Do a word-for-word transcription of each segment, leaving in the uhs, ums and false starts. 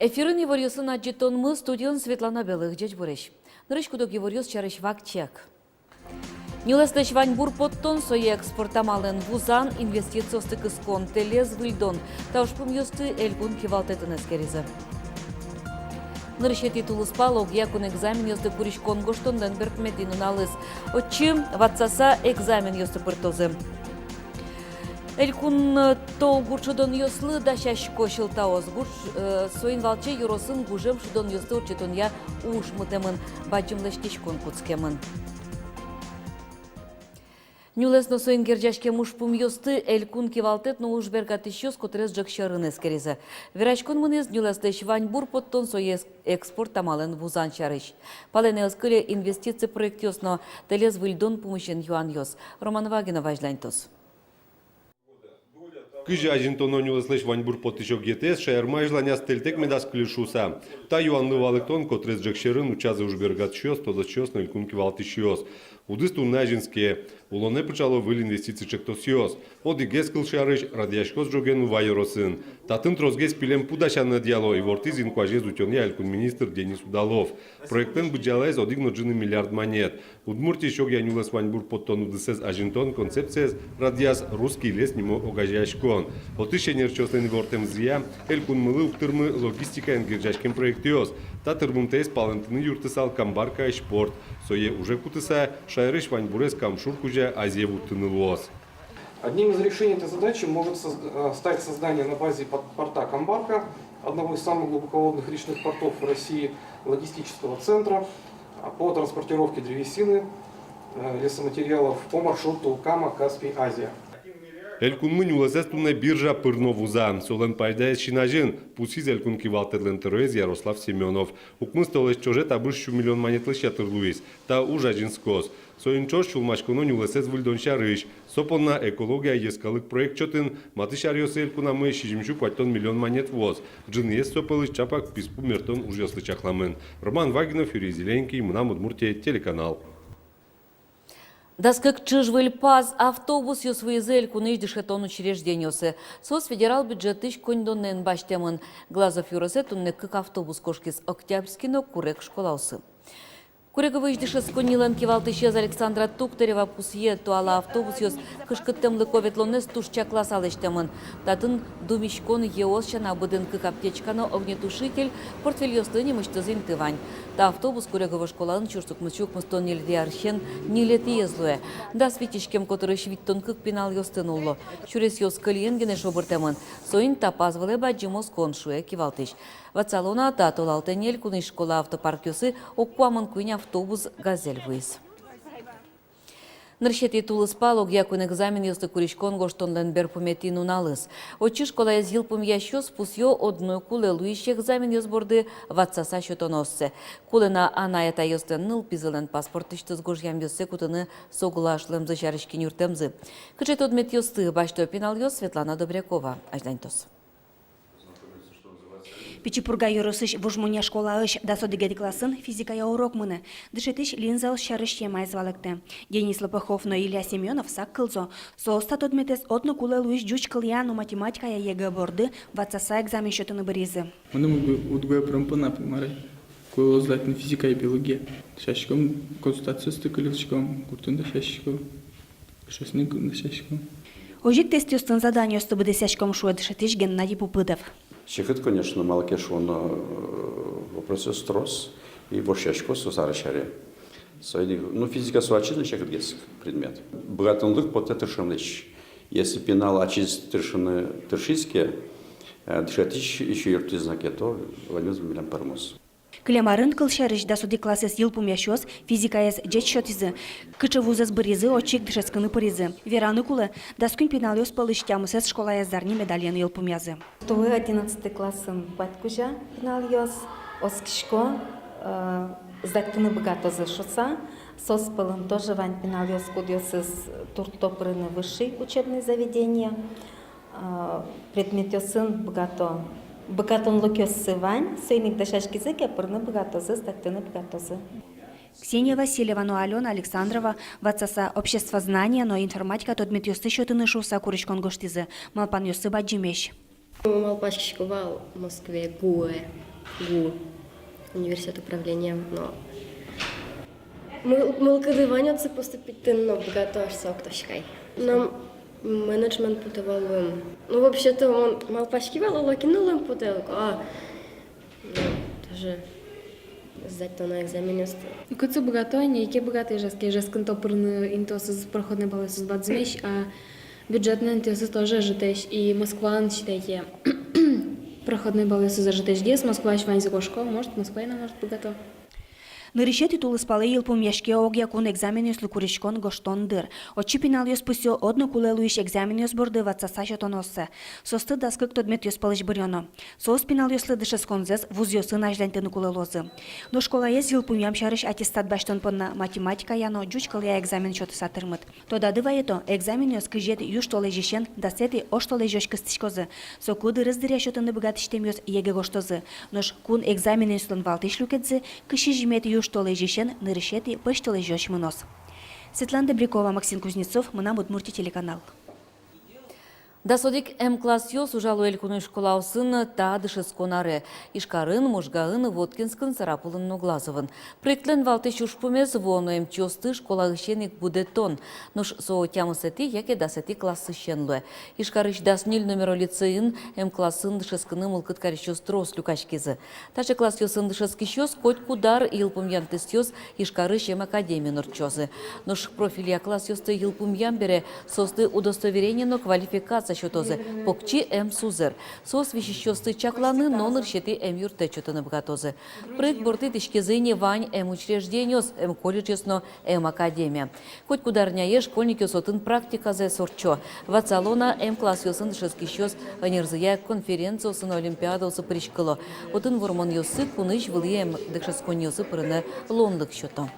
Эфирын иворъёсын адӟытонмы, студиын Светлана Белых. Ӟечбуресь! Нырысь куд-ог иворъёс сярысь вакчияк. Нюлэслэсь ваньбур поттон, сое экспорт амалэн вузан, инвестициосты кыскон, тэлез выльдон — та ужпумъёсты элькун кивалтэтын эскеризы. Нырысетӥ тулыспал огъя кун экзаменъёслы куриськон гожтонлэн берпуметӥ нуналыз. Отчы ватсаса экзаменъёсты пыртозы. Элькун тол гурт шудонъёслы дасясько сьӧлтаос. Гурт, э, соин валче ёросын гужем шудонъёсты ортчытонъя уж мытэмын, бадӟым лэсьтӥськон кутскемын. Нюлэс но соин герӟаськем ужпумъёсты элькун кивалтэт но уж бергатӥсьёс котырес ӝӧк сьӧрын эскеризы. Вераськон мынӥз нюлэслэсь ваньбур поттон, сое экспорт амалэн вузан сярысь. Палэнэ ӧз кыле инвестици проектъёс но тэлез выльдон пумысен юанъёс. Роман Вагинов азьланьтоз. Кызьы азинтоно нюлэслэсь ваньбур поттӥсь огъетэз, шаермы азьланяз тэльтэк медаз кыльы шуыса? Та юанлы валэктон котырес ӝӧк сьӧрын утчазы уж бергатӥсьёс, тодосчиос но элькун кивалтӥсьёс. Удыс туннэ азинске. Улонэ пыӵало выль инвестици ӵектосъёс. Одӥгез, кылсярысь, радъяськоз ӝоген Ува ёросын. Татын тросгес пилем пу дасяны ӧдъяло, ивортӥз инкуазез утёнъя элькун министр Денис Удалов. Проектлэн быдӟалаез одӥг но ӝыны миллиард манет. Удмуртиысь огъя нюлэс ваньбур поттон удысэз азинтон концепциез радъяз «Русский лес» нимо огазеяськон. Отысь ӧнерчиослэн ивортэмзыя, элькунмылы уг тырмы логистикаен герӟаськем проектъёс. Та тырмымтэез палэнтыны юрттысал Камбаркаысь порт. Сое уже кутыса, шаерысь ваньбурез Кам шур кузя азе вуттыны луоз. Одним из решений этой задачи может созд-, э, стать создание на базе пор-, порта Камбарка, одного из самых глубоководных речных портов в России, логистического центра, а, по транспортировке древесины, э, лесоматериалов по маршруту Кама — Каспий — Азия. Элькунмы нюлэсэз туннэ биржа пыр но вуза. Солэн пайдаез син азьын, пусйиз элькун кивалтэтлэн тӧроез Ярослав Семёнов. Укмыс толэзь ӵоже табыш сю миллион манетлэсь ятыр луиз. Та уж азинскоз. Соин ӵош сюлмаськоно нюлэсэз выльдон сярысь. Со понна «Экология» йӧскалык проект чотын матысь аръёсы элькунамы сизьымсю куатьтон миллион манет вуоз. Ӝыныез со пӧлысь чапак писпу мерттон ужъёслы чакламын. Роман Вагинов, Юрий Зеленький, «Мынам Удмуртие» телеканал. Дас кык ӵыжвыль ПАЗ автобусъёс вуизы элькунысь дышетон учреждениосы. Соос федерал бюджетысь коньдонэн басьтэмын. Глазов ёросэ туннэ кык автобус кошкиз Октябрьский но Курег школаосы. Куреговоысь дышетсконнилэн кивалтӥсез Александра Туктарева пусъе: туала автобусъёс кышкыттэмлыко ветлонэз туж чакласа лэсьтэмын. Татын думиськон йӧос сяна быдэн кык аптечка но огнетушитель, портфельёслы нимысьтыз инты вань. Та автобус Курегово школаын сюрс укмыссю укмыстон ньылетӥ арысен ньылетӥез луэ. Дас вить иськем котырысь витьтон кык пиналъёсты нулло. Сюресъёс кӧльыен гинэ шобыртэмын. Соин та ПАЗ вылэ бадӟым оскон, шуэ кивалтӥсь. Ватсалом на, та толалтэ ни элькунысь школа автопаркъёсы ог куамын куинь автобус «Газель» вуиз. Нырысетӥ тулыспал огъя кун экзаменъёслы куриськон гожтонлэн берпуметӥ нуналыз. Отчы школаез йылпумъясьёс пусъё одно кулэ луись экзаменъёс борды ватсаса сётоносэз. Кулэ на анай-атайёслэн, нылпизылэн паспортысьтыз гожъямъёссэ кутыны соглаш луэмзы сярысь кинюртэмзы. Кыӵе тодметъёсты басьто пиналъёс, Светлана Добрякова азьланьтоз. Пичи Пурга ёросысь Вуж Мунья школаысь дас одӥгетӥ классын физикая урок мынэ. Дышетӥсь линзаос сярысь темаез валэктэ. Денис Лопухов но Илья Семёнов сак кылзо. Соос та тодметэз одно кулэ луись ӟуч кылъя но математикая ЕГЭ борды ватсаса экзамен сётыны быръизы. Мыным уд-, уд гуэ пырем понна, мар-а, кулэ луоз сдать на физикая, биология. Дасяськом, консультациосты кылиськом, гуртын дасяськом. Озьы ик тестъёсын заданиосты быдэсъяськом, шуэ дышетӥсь Геннадий Пупыдов. Секыт, конечно, малы ке шуоно, э, вопросъёс трос, и вошъясько со сярысь аре. Соин ик, ну, физика со ачиз но секытгес предмет. Быгатонлык потэ тыршемлэсь. Если пинал ачиз тыршыны тыршиз ке, э, дышетӥсь ещё юрттӥз на ке, то ваньмыз милям пӧрмоз. Кылем арын, кылсярысь, дас одӥг классэз йылпумъясьёс физикаез ӟеч сётӥзы. Кыӵе вузэз быръизы, отчы ик дышетскыны пыризы. Вераны кулэ, дас куинь пиналъёс пӧлысь тямысэз школаез зарни медальен йылпумъязы. Туэ одиннадцатый классын куать кузя пиналъёс, оскисько, э, сдатьтыны быгатозы шуыса. Соос пӧлын тоже вань пиналъёс, кудъёсыз туртто пырыны высший учебный заведение. А, предметъёсын быгато-, быгатонлыкъёссы вань, соин ик дасяськизы ке, пырыны быгатозы, сдатьтыны быгатозы. Ксения Васильева но Алёна Александрова ватсаса обществознание но информатика тодметъёсты сётыны шуыса куриськон гожтӥзы, малпанъёссы бадӟымесь. Малпаськисько вал Москвае гуэ. ГУ, университет управления, но мыл-, мылкыды вань отчы поступить карыны, но быгато аш со уг тодӥськы ай. Но менеджмент потэ вал луэм. Ну, вообще-то, мон малпаськи вал, оло кин но луэм потэ, а, ну, тоже сдать тон на экзаменъёсты. Кытчы быгато ини, ке быгато Ижевске, Ижевскын то пырыны интыосыз, проходной баллъёсыз бадӟымесь, а бюджетной интыосыз тоже ӧжытэсь, и Москваын, считайте, проходной баллъёсыз ӧжытэсьгес, Москваысь ваньзы кошко, может, Москвае но, может, быгато. Нырысетӥ тулыспалэ йылпумъяське огъякун экзаменъёслы куриськон гожтон дыр. Отчы пиналъёс пусъё одно кулэ луись экзаменъёс борды ватсаса сётонъёссэ. Соосты дас кык тодметъёс пӧлысь быръёно. Соос пиналъёслы дышетсконзэс вузъёсын азьланьтыны кулэ луозы. Но школаез йылпумъям сярысь аттестат басьтон понна математикая но ӟуч кылъя экзамен сётыса тырмыт. Тодады вае, то экзаменъёс кызетӥ южтолэзьысен дасэтӥ оштолэзёзь кыстӥськозы. Соку дырыз дыръя сётыны быгатӥсьтэмъёс ЕГЭ гожтозы. Нош кун экзаменъёслэн валтӥсь люкетсы кызь сизьыметӥ южтолэзьысен нырысетӥ пӧсьтолэзёзь мыноз. Светлана Добрякова, Максим Кузнецов, «Мынам Удмуртие» телеканал. Дас одӥг М-классъёс ужало элькунысь школаосын та дышетскон аре: Ижкарын, Можгаын, Воткинскын, Сарапулын но Глазовын. Проектлэн валтӥсь ужпумез — вуоно эмчиосты школаысен ик будэтон. Нош со тямысэтӥ яке дасэтӥ классысен луэ. Ижкарысь дас ньыль номеро лицейын М-классын дышетскыны мылкыд карисьёс трос люкаськизы. Таӵе классъёсын дышетскисьёс котькуд ар йылпумъянтӥсьёс Ижкарысь М-академиын ортчозы. Нош профилья классъёсты йылпумъям бере соосты удостоверение но квалификация сётозы, покчи М-сузэр. Соос висисьёсты чакланы но нырысетӥ М-юрттэт сётыны быгатозы. Проект борды итӥськизы ини вань М-учреждениос, М-колледжъёс но М-академия. Котькуд арняе школьникъёс отын практиказэс ортчо. Ватсало на, М-классъёсын дышетскисьёс ӧнерзыя конференциосы но олимпиадаосы пыриськыло. Отын вормонъёссы кунысь вылӥ М-дышетсконниосы пырыны луонлык сёто.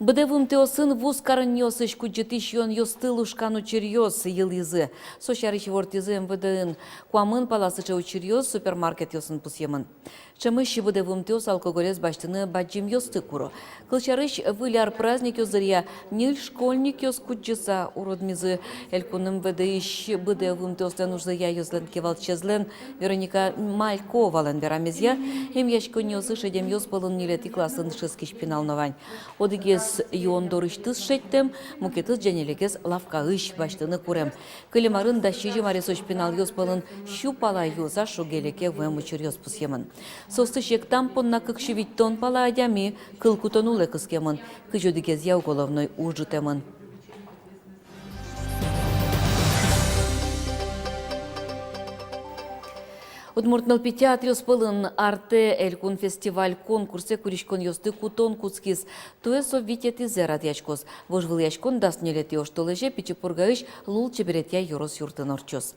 Быдэ вуымтэосын вузкаронниосысь кудӟытӥсь юонъёсты лушкан учыръёс йылӥзы. Со сярысь ивортӥзы МВД-ын. Куамын пала сыӵе учыръёс супермаркетъёсын пусъемын. Ӵемысь быдэ вуымтэос алкоголез басьтыны бадӟымъёсты куро. Кылсярысь, Выль ар праздникъёс дыръя ньыль школьникъёс кудӟыса уродмизы. Элькун МВД-ысь быдэ вуымтэослэн ужзыя ёзлэн кивалтӥсезлэн Вероника Мальковалэн верамезъя, эмъяськонниосы шедемъёс пӧлын ньылетӥ классын дышетскись пинал но вань. Одӥгез юон дорысьтыз шедьтэм, мукетыз ӟенелегес лавкаысь басьтыны курем. Кылем арын дас сизьым аресозь пиналъёс пӧлын сю пала юыса шуге-леке вуэм учыръёс пусъемын. Соосты сектам понна кык сю витьтон пала адями кыл кутон улэ кыскемын, кызь одӥгезъя уголовной уж ӝутэмын. Удмурт нылпи театръёс пӧлын «Артэ» элькун фестиваль-конкурсэ куриськонъёсты кутон кутскиз. Туэ со витетӥзэ радъяськоз. Вожвылъяськон дас ньылетӥ оштолэзе Пичи Пургаысь лулчеберетъя ёрос юртын ортчоз.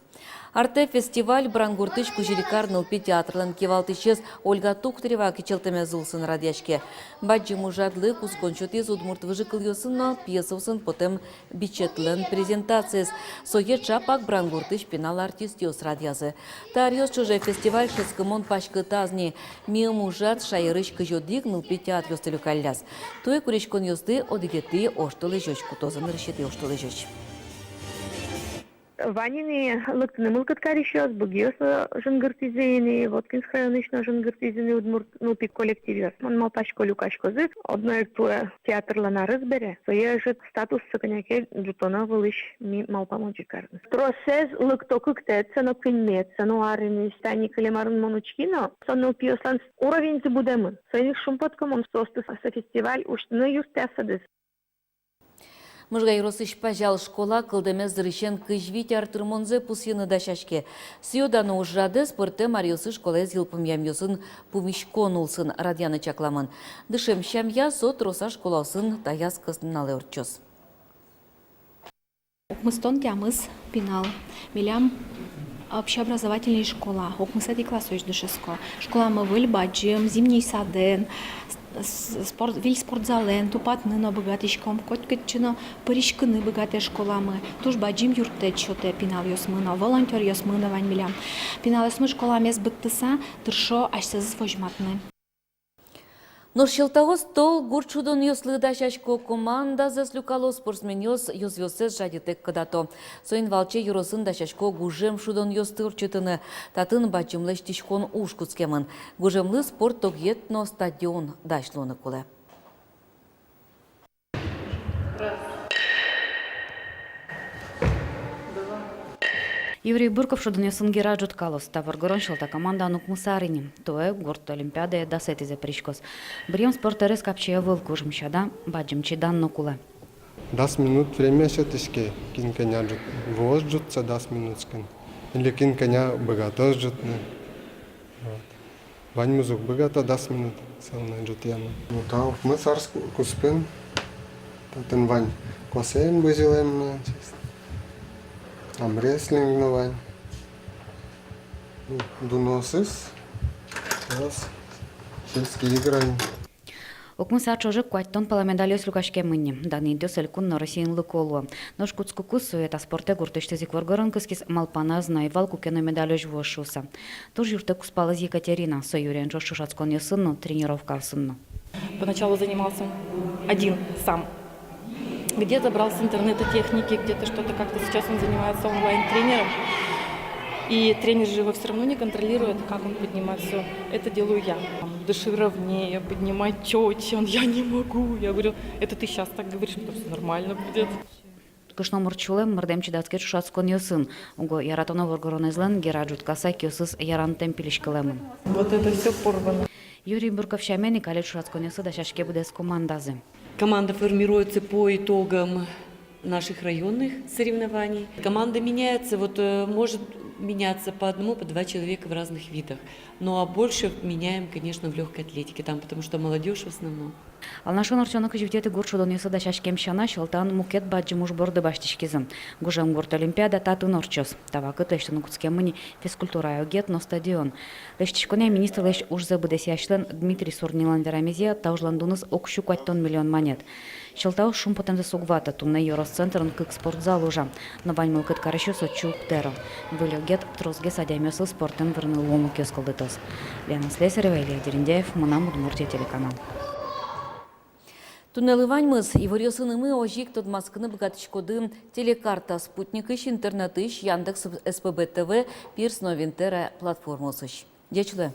«Артэ» фестиваль Брангуртысь Кузьликар нылпи театрлэн кивалтӥсез Ольга Тухтырева кичӧлтэмез улсын радъяське. Бадӟым ужрадлы кутскон сётӥз удмурт выжыкылъёсын но пьесаосын потэм бичетлэн презентациез. Сое ӵапак Брангуртысь пинал артистъёс радъязы. Та аръёс ӵоже фестиваль шӧдскымон паськытаз ни. Миым ужрад шаерысь кызь одӥг нылпи театръёсты люкалляз. Туэ куриськонъёсты одӥгетӥ оштолэзёзь кутозы, нырысетӥ оштолэзёзь. Вань ини лыктыны мылкыд карисьёс, Быгиос но жингыртӥзы ини, Воткинск районысь но жингыртӥзы ини удмурт нылпи коллективъёс. Мон малпасько, люкаськозы. Одно ик туэ театрлэн арез бере, сое ӧжыт статуссы кӧня ке ӝутоно вылысь ми малпам озьы карыны. Тросэз лыкто кыктэтсэ но, куиньметсэ но ар ини. Тани кылем арын мон учки но, со нылпиослэн уровеньзы будэмын. Соин ик шумпотко мон соосты, со фестиваль усьтыны юрттэ асьсэдыз. Можга ёросысь Пазял школа кылдэмез дырысен кызь вить ар тырмонзэ пусйыны дасяське. Сӥё-дано ужрадэз пӧртэм аръёсы школаез йылпумъямъёсын пумиськон улсын радъяны чакламын. Дышем сямъя со троса школаосын таяз кӧснуналэ ортчоз. Укмыстон тямыс пинал. Милям общеобразовательный школа, укмысэтӥ классозь дышетско. Школамы выль, бадӟым, зимний садэн, с-, с-, спорт, виль спортзалэн, тупатны но быгатӥськом, котькытчы но пыриськыны быгатэ школамы. Туж бадӟым юрттэт сётэ пиналъёсмы но, волонтёръёсмы но вань милям. Пиналъёсмы школамес быдтыса тыршо асьсэзэс возьматыны. Нош Сьӧлтаос тол гурт шудонъёслы дасясько. Командазэс люкало, спортсменъёс ёзъёссэс жадьытэк кыдато. Соин валче ёросын дасясько гужем шудонъёсты ортчытыны. Татын бадӟым лэсьтӥськон уж кутскемын. Гужемлы спорт огъет но стадион дась луыны кулэ. Юрий Бурков шудонъёсын гера ӝуткалоз. Та воргорон Сьӧлта командаын укмыс ар ини. Туэ гурт олимпиадае дасэтӥзэ пыриськоз. Быръем спорт ӧрез капчи ӧвӧл, кужым сяна, бадӟым чидан но кулэ. Дас минут время сётӥське, кин кӧня ӝут-, вуоз ӝутса дас минутскын. Или кин кӧня быгатоз ӝутны. Вот. Ваньмыз уг быгато дас минут сылнай ӝутъяны. Ну, та укмыс ар куспын. Татын вань куасэн бызьылэм, значит. Армрестлинг но вань. Ну, дуноосыз. Раз. Сельские игры. Укмыс ар ӵоже куатьтон пала медальёс люкаськемын ни. Данъетъёс элькун но Россиын лыко луо. Нош кутскыкуз сое та спортэ гуртысьтыз ик воргорон кыскиз, малпаназ но ӧй вал, куке но медальёс вуоз шуыса. Туж юрттэ кузпалыз Екатерина. Со Юриен ӵош ӵошатсконъёсын но, тренировкаосын но. Поначалу занимался один сам. Где-то брал с интернета техники, где-то что-то как-то. Сейчас он занимается онлайн-тренером. И тренер же его всё равно не контролирует, как он поднимает всё. Это делаю я. Там, дыши ровнее, поднимай чётче. Он: «Я не могу». Я говорю: «Это ты щас так говоришь, потом всё нормально будет». Кышномурт сюлэм мырдэм чидатске ӵошатсконъёсын. Уго яратоно воргоронэзлэн гера ӝуткаса киосыз ярантэм пилиськылэмын. Вот это всё порвано. Юрий Бурков сямен ик али ӵошатсконъёсы дасяське быдэс командазы. Команда формируется по итогам наших районных соревнований. Команда меняется, вот, э, может меняться по одному, по два человека в разных видах. Ну, а больше меняем, конечно, в лёгкой атлетике, там, потому что молодёжь в основном. Алнашын ортчоно кызь витетӥ гурт шудонъёсы дасяськем сяна, Сьӧлтаын мукет бадӟым уж борды басьтӥськизы. Гужем гурт олимпиада татын ортчоз. Та вакыт лэсьтыны кутскемын ни физкультурая огет но стадион. Лэсьтӥськонъя министрлэсь ужзэ быдэсъясьлэн Дмитрий Сурнинлэн верамезъя, та ужлэн дуныз ог сю куатьтон миллион манет. Сьӧлтаос шумпотэмзэс уг ваты, туннэ ёрос центрын кык спортзал ужа. Но вань мылкыд карисьёс отчы уг тэро. Выль огет тросгес адямиослы спортэн вырыны луонлыкъёс кылдытоз. Лена Слесарева, Илья Дерендяев, «Мынам Удмуртие» телеканал. Туннэлы ваньмыз. Иворъёсынымы озьы ик тодматскыны быгатӥськоды Телекарта спутникысь, интернетысь, Яндекс, СПБ ТВ, Пирс но Винтера платформаосысь. Ӟеч улэ.